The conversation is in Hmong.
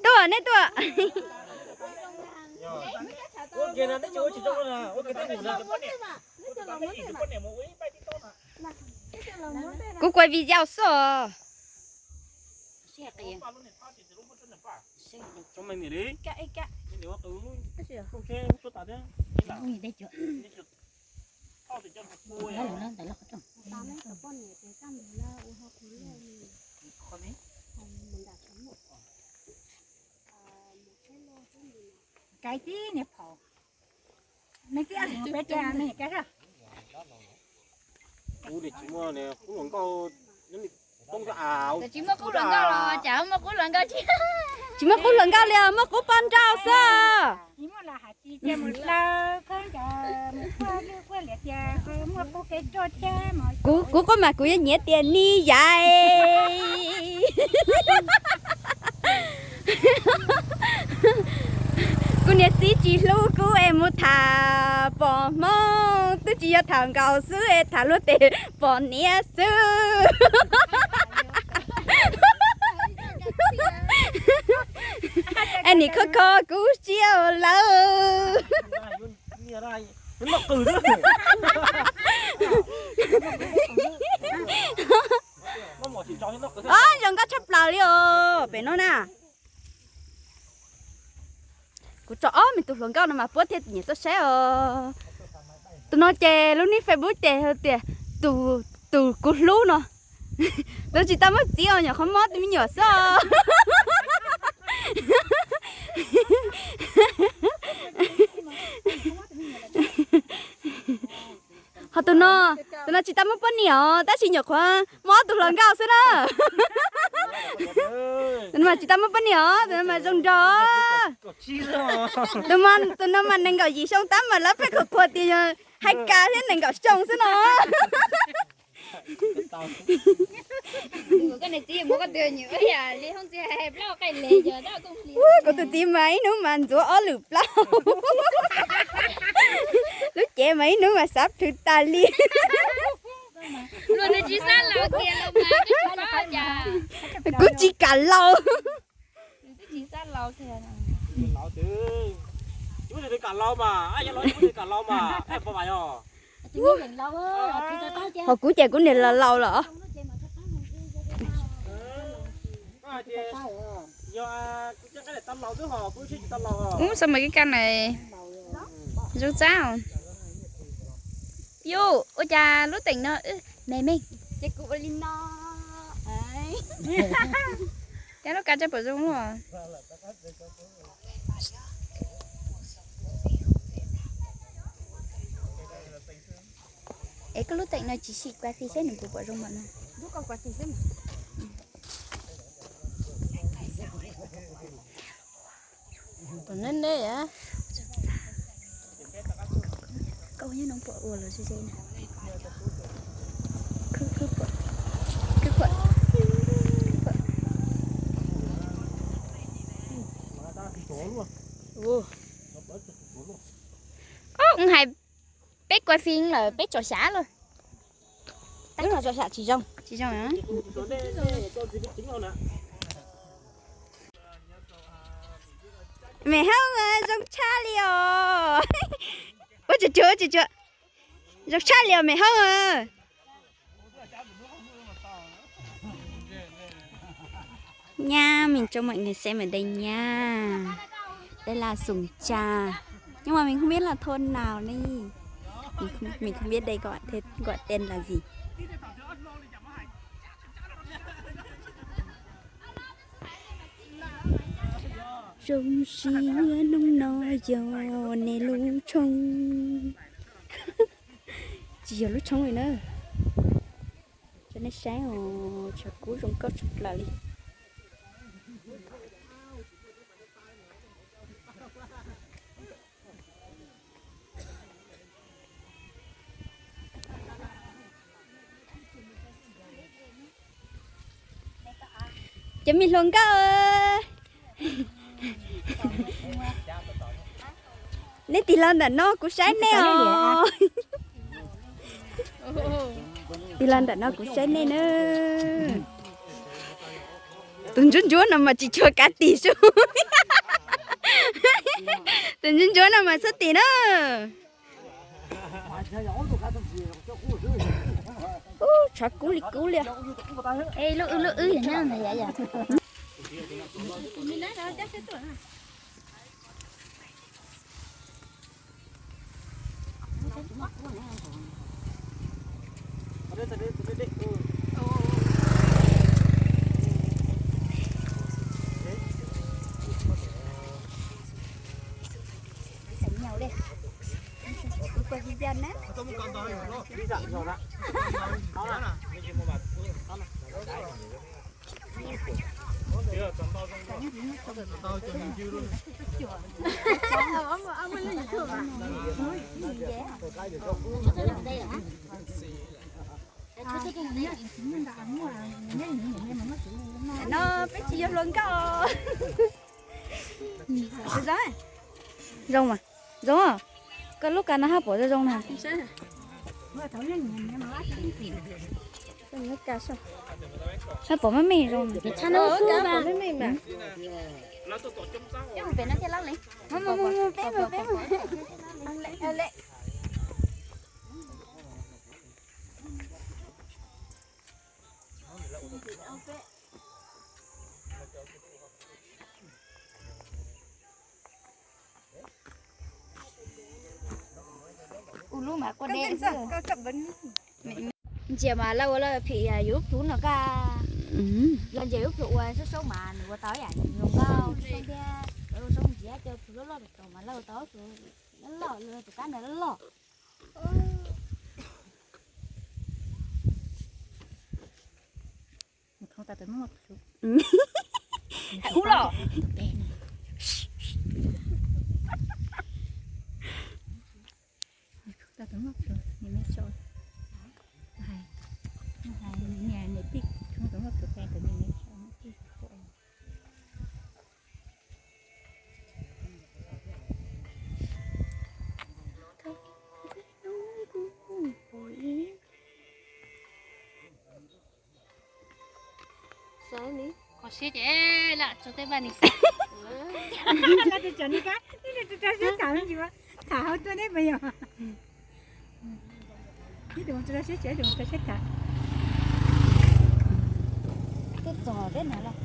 Tuaj, neb tuaj. Kuv kuaj video xwb os. Kuv niam tsis muaj qub hluas nkauj, tsis muaj qub hluas nkauj los cas muaj qub hluas nkauj thiab. Tsis muaj qub hluas nkauj li os, muaj qub poj nrauj xwb. Kuv, kuv quaj mas kuv yuav nyiav tias ni yais. Kuv niam txiv tsis hlub kuv es mus tham pom Hmoob, twb tsis yog tham nkaus xwb es tham luag tes pom niam xwb. Es nim kho kho kuv siab lawm. Zoo nkauj tshaj plaws li os pem no na. Kuv tso ob me tus hluas nkauj no mas puab thiaj nyiam tuaj saib os. Tus no ces lub nick Facebook ces tias tus, tus kuv hlub no. Lawv tsis tau muaj txiv os, nyuam qhuav mob tus me nyuam xwb os. Ho tus no, tus no tsis tau muaj poj niam os, tab sis nyuam qhuav mob tus hluas nkauj xwb na. Tus no mas tsis tau muaj poj niam os, tus no mas zoo nraug. Tus no mas nees nkaum yim xyoo tab mas lawv pheej qhuas qhuas tias yog hais kas thiab nees nkaum xyoo xwb no. Kuv tus txiv mas ib hnub mas ntxuav ob lwm plaub. Lub cev mas ib hnub mas xav plhws tas li. Kuv tsis kam laus. Ho kuv ces kuv niam laus laus lawm. Ub, sao mas kab kab na zoo txav. Yus, ua cas lub teem no me me. Ces kuv ua li no. Cas lub kav tsij pom zoo ua. Es koj lub teem no tsis sim kuaj fij seb nws puas pom zoo npaum no. Tom neb neb a. Koj nyob no puas ua los ze ze na. Khwb khwb puas, khwb puas. Ub, hais peb kuaj fij lawm peb tso xyav lawm. Wb no tso xyav tsis zoo. Tsis zoo. Me Hoob, zoo tshaj li os. Ua tsuag tsuag, ua tsuag tsuag. Zoo tshaj li os Me Hoob. Nha, mình cho mọi người xem ở đây nha. Đây là Sủng Trà. Nhưng mà mình không biết là thôn nào đây. Mình không, mình không biết đây gọi thế, gọi tên là gì. Zoo siab hnub no yog nej lub tshoob. Tsis yog lub tshoob li na. Tso nej saib os, tshav kub zoo nkauj tshaj plaws li. Cov me hluas nkauj, neb tig los ntawm no kuv saib nej os. Ib lab nram no kuv saib nej na. Tus ntsuab ntsuab no mas tsis tshua kav tis su. Tus ntsuab ntsuab no mas txhob tim na. Tshav kub li kub li. Lub wb lub wb yog nyob ntawd yom yom. No peb tsis yog hluas nkauj. Zoo mas, zoo. Koj lub ka no haj pom zoo zoo na. Haj pom me me zoo. Ua lub mas quaj deb. Ntsia mas lawv ua lawv phim yus lub plhu no kaj. Los ntsia lub plhu ua saub saub mas nws ua tau yam zoo nkauj thiab. Lawv ua saub ntsia cov plhu loj loj tom mas lawv ua tau loj loj, tus kab ntawd loj loj. Hub los. Kho siab ces lam tso tej paj ni xwb. Koj tus tsov ni kab, ib tus rau siab tham me ntsis, tham hauv tuaj neb puas yog? Ib tus rau siab tsev, ib tus rau siab tham. Tuaj txog peb no los.